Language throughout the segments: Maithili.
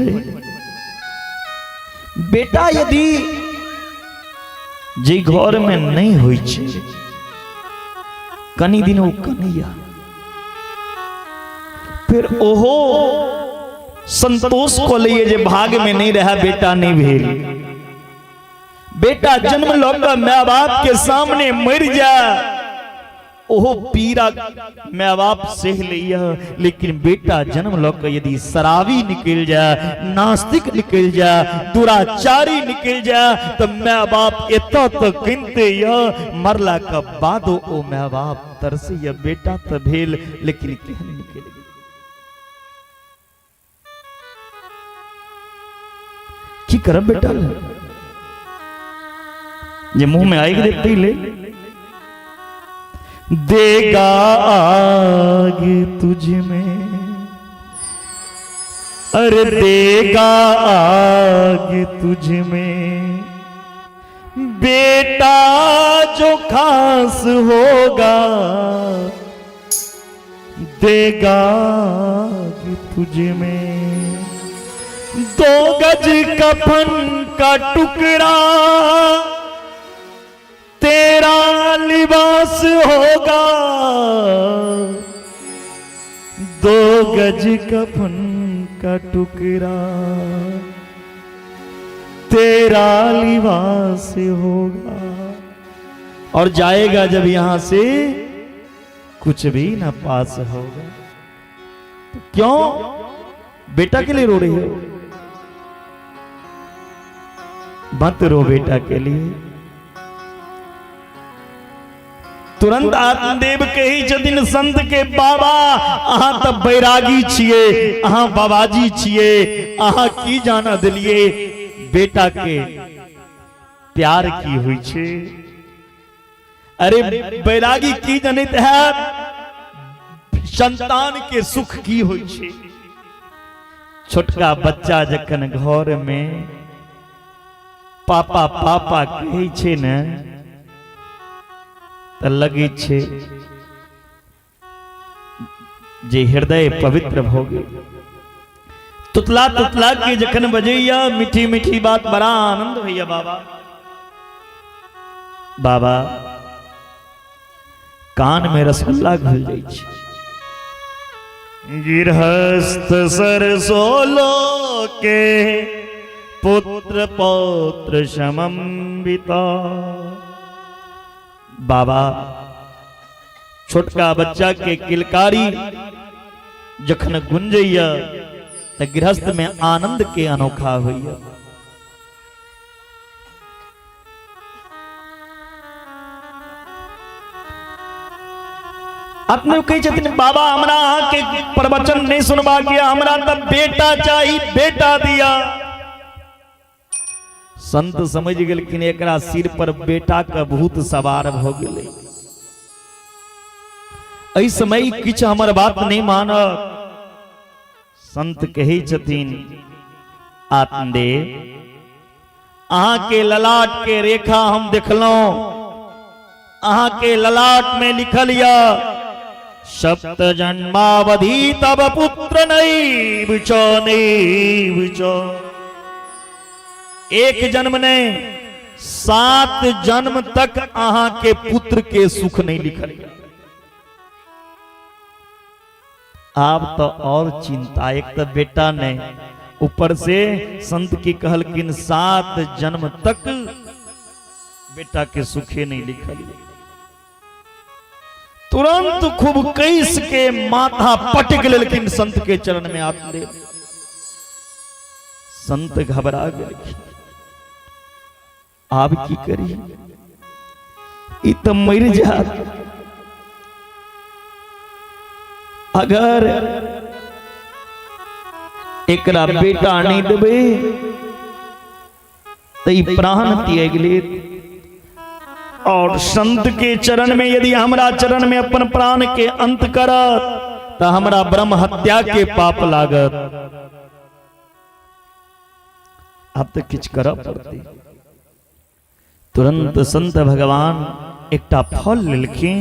भऽ जाय। बेटा यदि जे घर में नहीं होइ छै, कनी दिन ओ कनैया, फिर ओहो संतोष कऽ लैए जे भाग में नहीं रहा, बेटा नहीं भेल। बेटा जन्म लऽ कऽ माय बाप के सामने मरि जाए, ओहो पीड़ा माय बाप सह लैया, लेकिन बेटा जन्म लऽ कऽ यदि शराबी निकलि जाए, नास्तिक निकलि जाए, दुराचारी निकलि जाए, तऽ माय बाप एतऽ तऽ कनिते यऽ, मरला के बादो ओ माय बाप तरसैया, बेटा तऽ भेल लेकिन केहन निकलि गेल। की करब बेटा ले जे मुंह में आएगी देते ले देगा आग तुझ में, अरे देगा आग तुझ में बेटा जो खास होगा, देगा कि तुझ में दो गज कफन का टुकड़ा तेरा लिबास होगा, दो गज कफन का टुकड़ा तेरा लिबास होगा। और जाएगा जब यहां से कुछ भी ना पास होगा। तो क्यों बेटा के लिए रो रही हो? मत रो बेटा के लिए। तुरंत आत्मदेव कहै छथिन संत के, बाबा अहाँ तऽ बैरागी छियै, अहाँ बाबाजी छियै, अहाँ की जाना देलियै बेटा के प्यार की होइ छै। अरे बैरागी की जनैत है संतान के सुख की होइ छै। छोटका बच्चा जखन घर में पापा पापा कहै छै ने, तऽ लगै छै जे हृदय पवित्र भऽ गेल। तुतला तुतला के जखन बजैया मीठी मीठी बात, बड़ा आनंद होइया। बाबा बाबा कान में रसगुल्ला घुल जाइ छै। गृहस्थ सरसो के पुत्र पौत्र समन्विता। बाबा छोटका बच्चा के किलकारी जखन गुंजैया तऽ गृहस्थ में आनंद के अनोखा होइया। अपने कहै छथिन बाबा हमरा अहाँके प्रवचन नहि सुनबाक यऽ, हमरा तऽ बेटा चाही, बेटा दिया। संत समझ गेलखिन एकरा सिर पर बेटा के भूत सवार भऽ गेलै, एहि समय किछु हमर बात नहि मानत। संत कहै छथिन आत्मदेव अहाँके ललाट के रेखा हम देखलहुँ, अहाँके ललाट में लिखल यऽ सप्त जन्मावधि तब पुत्र नहीं बिचो नहीं बिचो। एक जन्म नहीं, 7 जन्म तक अहाँ के पुत्र के सुख नहीं लिखल यऽ। आब तो और चिंता, एक तो बेटा नहीं, ऊपर से संत की कहलखिन 7 जन्म तक बेटा के सुखे नहीं लिखल। तुरंत खूब कैस के माथा पटक लेलखिन संत के चरण में आत्मदेव। संत घबरा गेलखिन, आब की करी, ई तऽ मरि जात अगर एकरा बेटा नहीं देबै तऽ ई प्राण त्यागि लेत। और संत के चरण में यदि हमरा चरण में अपन प्राण के अंत करत तऽ हमरा ब्रह्म हत्या के पाप लागत। आब तऽ किछु करऽ पड़तै। तुरंत संत भगवान एकटा फल लेलखिन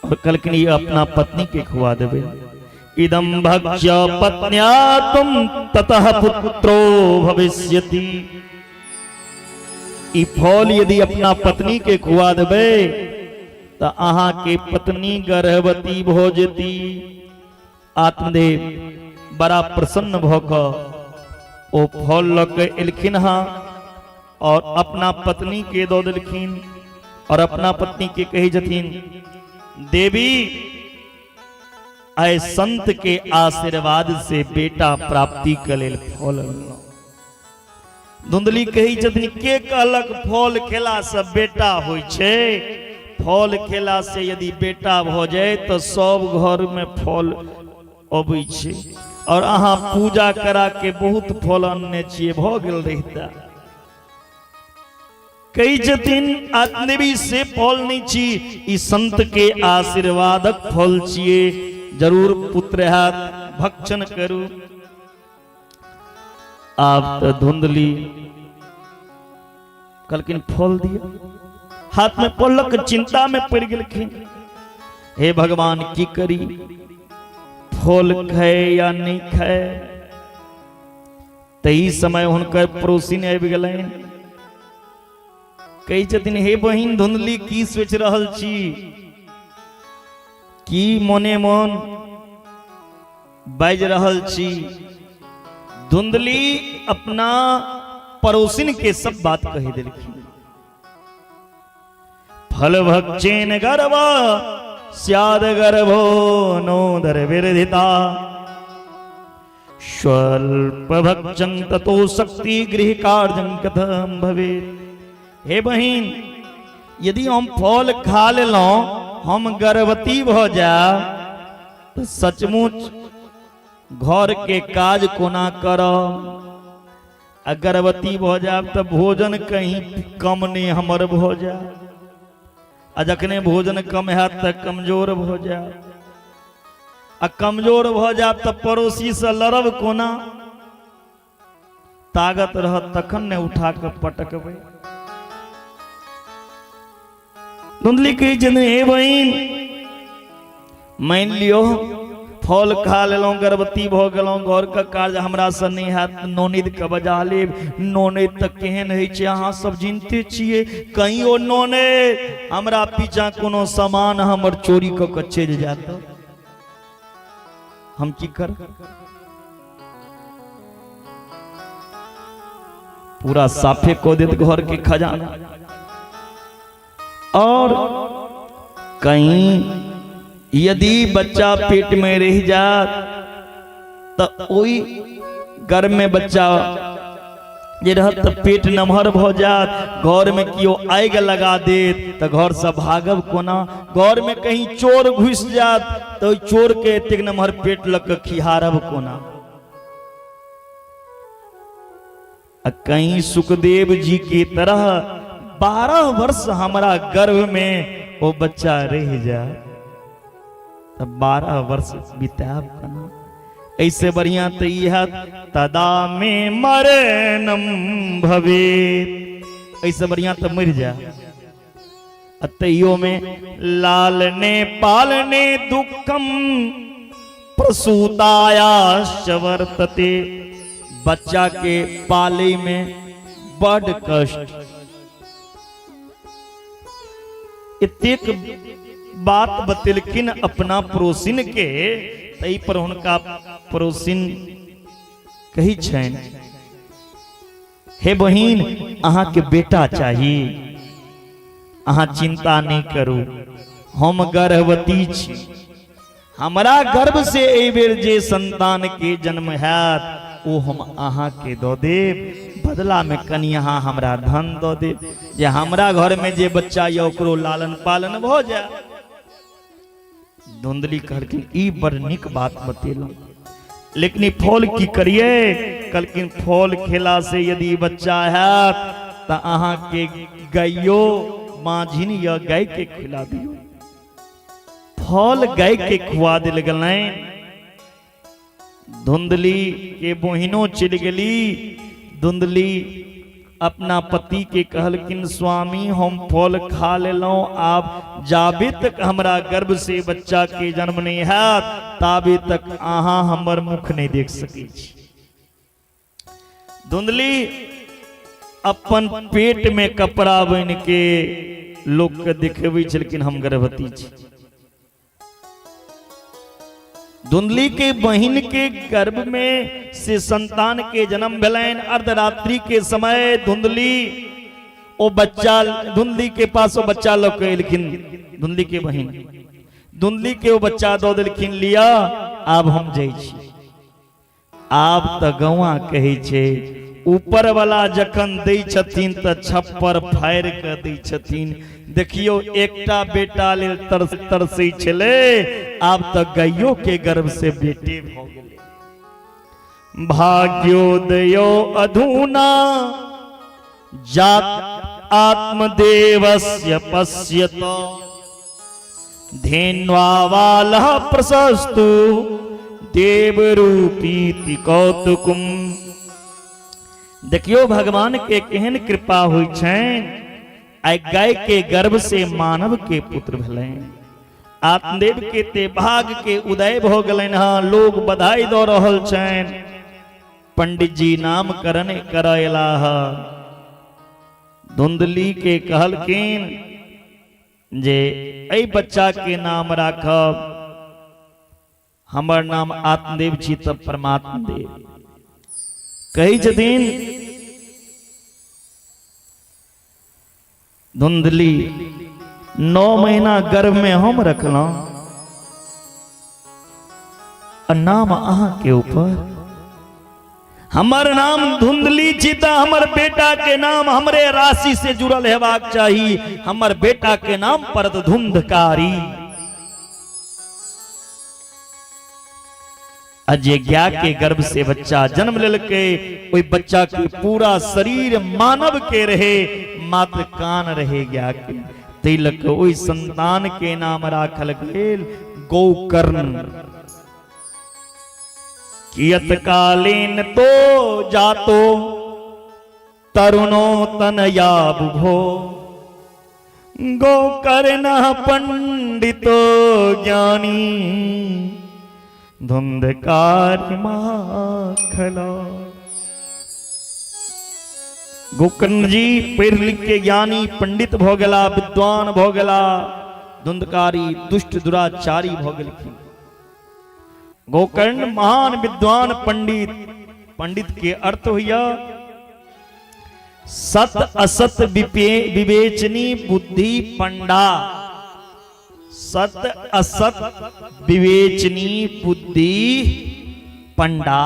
और कहलखिन ई अपना पत्नी के खुआ देबै। इदं भक्ष्य पत्न्या तुम ततः पुत्रो भविष्यति। ई फल यदि अपना पत्नी के खुआ देबै तऽ अहाँ के पत्नी गर्भवती भऽ जेती। आत्मदेव बड़ा प्रसन्न भऽ कऽ ओ फल लऽ के एलखिन हँ और अपना पत्नी के दऽ देलखिन और अपना पत्नी के कहै छथिन, देवी, आइ संत के आशीर्वाद से बेटा प्राप्ति के लेल फल अनलहुँ। धुंधली कहै छथिन, के कहलक फल खेला से बेटा होइ छै? फल खेला से यदि बेटा भऽ जाय तऽ सब घर में फल अबै छै और अहाँ पूजा करा के बहुत फल अनने छियै, भऽ गेल रहिता। कहै छथिन आत्मदेवी, से फल नहि छी, ई संत के आशीर्वादक फल छियै, जरूर पुत्र हैत, भक्षण करू। आब तऽ धुंधली कहलखिन फल दिअ। हाथ में पड़लक, चिंता में पड़ गेलखिन, हे भगवान की करी, फल खाए या नहीं खाए? तही समय हुनकर पड़ोसिन आबि गेलनि, कहै छथिन, हे बहिन धुंधली, की सोचि रहल छी, की मोने मोन बाजि रहल छी? धुंधली अपना पड़ोसिन के सब बात कहि देलखिन। फल भक्षेन गर्भ स्याद गर्भो नोदर विरधिता, स्वल्प भक्षं ततो शक्ति गृह कार्यं कथम भवेत्। हे बहिन, यदि हम फल खा लेलहुँ, हम गर्भवती भऽ जायब तऽ सचमुच घर के काज कोना करब? आ गर्भवती भऽ जायब तऽ भोजन कहीं कम नहि हमर भऽ जायब, आ जखने भोजन कम हैत तऽ कमजोर भऽ जायब, आ कमजोर भऽ जायब तऽ पड़ोसीसँ लड़ब कोना? ताकत रहत तखन ने उठा कऽ पटकबै। धुंधली कहै छै, हे बहिन, मानि लियौ फल खा लेलहुँ, गर्भवती भऽ गेलहुँ, घरके कार्य हमरासँ नहि हैत, ननैदके बजा लेब। ननैद तऽ केहन होइ छै अहाँ सब जिनते छियै, कहीं ओ ननैद हमरा पीछा कोनो सामान हमर चोरी कऽ कऽ चलि जायत, हम की करब? पूरा साफे कऽ देत घर के खजाना। और कहीं यदि बच्चा पेट में रह जात तऽ ओहि गर्भ में बच्चा जे रहत तऽ पेट नमहर भऽ जायत, घर में केओ आगि लगा देत तऽ घर से भागब कोना? घर में कहीं चोर घुसि जायत तऽ ओहि चोर के एतेक नमहर पेट लऽ कऽ खिहारब कोना? आ कहीं सुखदेव जी के तरह 12 वर्ष हमरा गर्भ में वो बच्चा रह जाए तऽ 12 वर्ष बितायब केना? ऐसे बढ़िया तो ई है तदा में मरणम भवेत, ऐसे बढ़िया तो मर जा। तैयो में लालने पालने दुखम प्रसूतायाश्च वर्तते, बच्चा के पाले में बड कष्ट। एतेक बात बतेलखिन अपना पड़ोसिन के, ताहि पर हुनका पड़ोसिन कहै छनि, हे बहिन, अहाँके बेटा चाही, अहाँ चिंता नहि करू, हम गर्भवती छी, हमरा गर्भ से एहि बेर जे संतान के जन्म हैत ओ हम अहाँके दऽ देब, बदला में कनि अहाँ हमरा धन दऽ देब जे हमरा घर में जे बच्चा यऽ ओकरो लालन पालन भऽ जाय। धुंधली कहलखिन, ई बड़ नीक बात बतेलहुँ, लेकिन ई फल की करिए? कहलखिन, फल खेला से यदि बच्चा हैत तऽ अहाँके गाइयो माझिन या गाय के खिला दियौ। फल गाय के खुआ देल गेलनि। धुंधली के बहिनो चलि गेली। धुंधली अपना पति के कहलखिन, स्वामी, हम फल खा लेलहुँ, आब जाबे तक हमरा गर्भ से बच्चा के जन्म नहीं हैत ताबे तक अहाँ हमर मुख नहि देख सकै छी। धुंधली अपन पेट में कपड़ा बनि के लोक के देखेबै छलखिन हम गर्भवती छी। धुंधली के बहिन के गर्भ में से संतान के जन्म भेलनि। अर्धरात्रि के समय धुंधली ओ बच्चा, धुंधली के पास ओ बच्चा लऽ के एलखिन। धुंधली के बहिन धुंधली के ओ बच्चा दऽ देलखिन, लिअ आब हम जाइ छी। आब तऽ गौआ कहै छै ऊपर वाला जखन दै छथिन तऽ छप्पर फाड़ि कऽ दै छथिन। देखियौ एकटा बेटा लेल तरस तरसै छलै, आब तऽ गाइयो के गर्भ से बेटे भऽ गेलै। भाग्योदयो अधुना जात आत्मदेवस्य पश्यत धेन्वावालः प्रशस्तु देवरूपीति कौतुकुम। देखियो भगवान के केहन कृपा होइ छनि, आइ गाय के गर्भ से मानव के पुत्र भेलनि। आत्मदेव के ते भाग के उदय भऽ गेलनि हँ, लोग बधाई दऽ रहल छनि। पंडित जी नामकरण करऽ एलाह। धुंधली के कहलखिन जे एहि बच्चा के नाम राखब, हमर नाम आत्मदेव छी तब परमात्मदेव। कहै छथिन धुंधली 9 महीना गर्भ में हम रखलहुं आ नाम अहाँ के ऊपर। हमर नाम धुंधली छी तऽ हमर बेटा के नाम हमरे राशि से जुड़ल हेबाक चाही। हमर बेटा के नाम पड़त धुंधकारी। आ जे गाय के गर्भ से बच्चा जन्म लेलकै, ओहि बच्चा के पूरा शरीर मानव के रहे, मात्र कान रहे गाय के। ताहि लऽ कऽ ओहि संतान के नाम राखल गेल गौकर्ण। कियत कालीन तो जातो तरुणो तनया बुभो गोकर्ण पंडितो ज्ञानी धुंधकार माखला। गोकर्ण जी पढ़ि लिख के ज्ञानी पंडित भऽ गेला, विद्वान भऽ गेला, धुंधकारी दुष्ट दुराचारी भऽ गेलखिन। गोकर्ण महान विद्वान पंडित, पंडित के अर्थ होइया सत असत विवेचनी बुद्धि पंडा। सत असत विवेचनी बुद्धि पंडा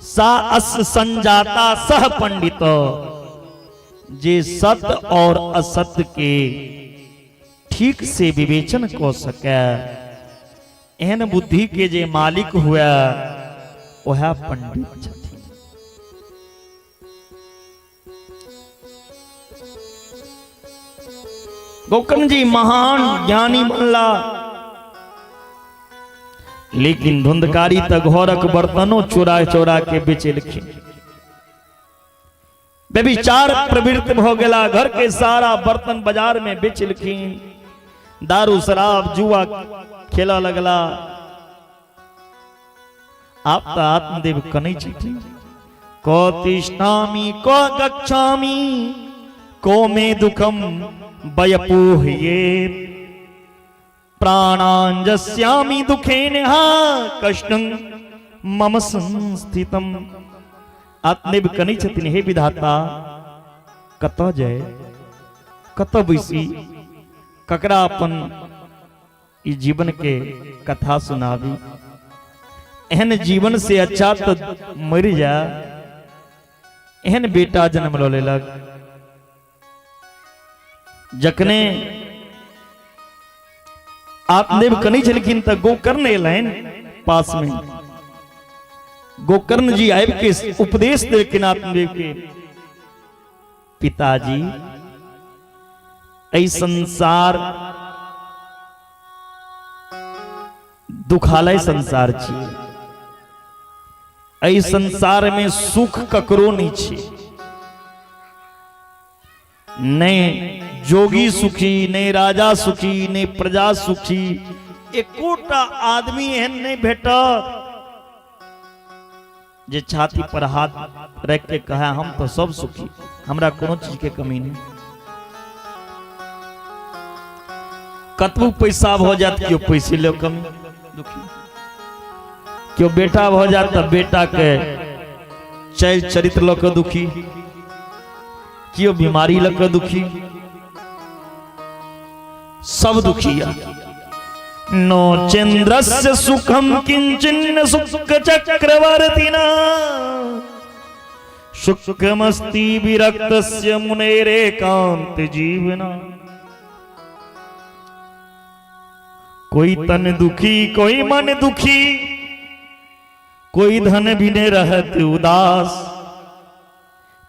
सा अस संजाता सह पंडित। जे सत और असत के ठीक से विवेचन कऽ सकै, एहन बुद्धि के जे मालिक हुए वह पंडित छथिन। गोकर्ण जी महान ज्ञानी बनला, लेकिन धुंधकारी तऽ घरक बर्तनो चोरा चोरा के बेचेलखिन। व्यभिचार प्रवृत्त भऽ गेला, घर के सारा बर्तन बाजार में बेचलखिन, दारू शराब जुआ खेलऽ लगला। आब तऽ आत्मदेव कनै छथिन, क तिष्ठामि क गच्छामि को मे दुखम वयपोहये प्राणांजस्यामि दुखेन हा कष्टं मम संस्थितम। आत्मदेव कनै छथिन, हे विधाता कतऽ जाय, कतऽ बैसी, ककरा अपन ई जीवन के कथा सुनाबी। एहन जीवन से अच्छा तो मरि जाय, एहन बेटा जन्म लऽ लेलक। जखने आत्मदेव कनै छलखिन तऽ गोकर्ण एलनि पास में। गोकर्ण जी आबि के उपदेश देलखिन आत्मदेव के, पिताजी एहि संसार दुखालय संसार छी, एहि संसार में सुख ककरो नहीं छी, नहीं जोगी सुखी, नहीं राजा सुखी, नहीं प्रजा सुखी, एकोटा आदमी एहन नहि भेटत जे छाती पर हाथ रख के कहे हम तो सब सुखी, हमरा कोनो चीज के कमी नहीं। कतबो पैसा भ जात केओ पैसे ले कमी दुखी, केओ बेटा भ जात त बेटा के चैल चरित्र ल के दुखी, केओ बीमारी ल के दुखी, सब दुखी है। नो चंद्रस्य सुखम किंचिन्न सुख चक्रवर्तिना सुखमस्ति विरक्तस्य मुनेरेकांत जीवना। कोई तन दुखी कोई मन दुखी, कोई धन भी नहीं रहत उदास।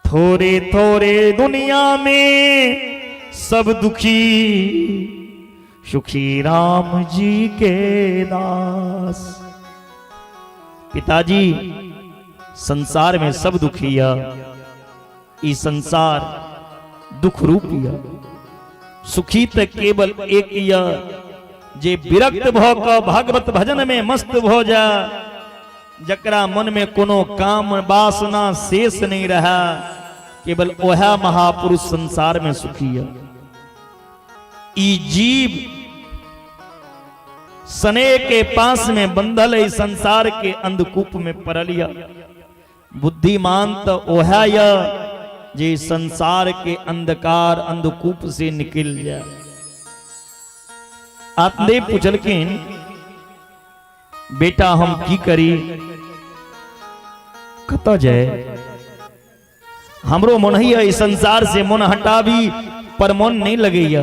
थोड़े थोड़े दुनिया में सब दुखी, सुखी राम जी के दास। पिताजी संसार में सब दुखी है, ई संसार दुख रूप है। सुखी तो केवल एक या जे विरक्त भ क भगवत भजन में मस्त भ जा, जकरा मन में कोनो काम वासना शेष नहीं रहा, केवल ओहा महापुरुष संसार में सुखी है। ई जीव स्नेह के पास में बंधल है, संसार के अंधकूप में पड़ल है। बुद्धिमान तो ओहा य जे संसार के अंधकार अंधकूप से निकल जाए। आत्मदेव पूछलखिन बेटा हम की करी, कत जाए, हमरो मन है इस संसार से मन हटाबी पर मन नहीं लगैया।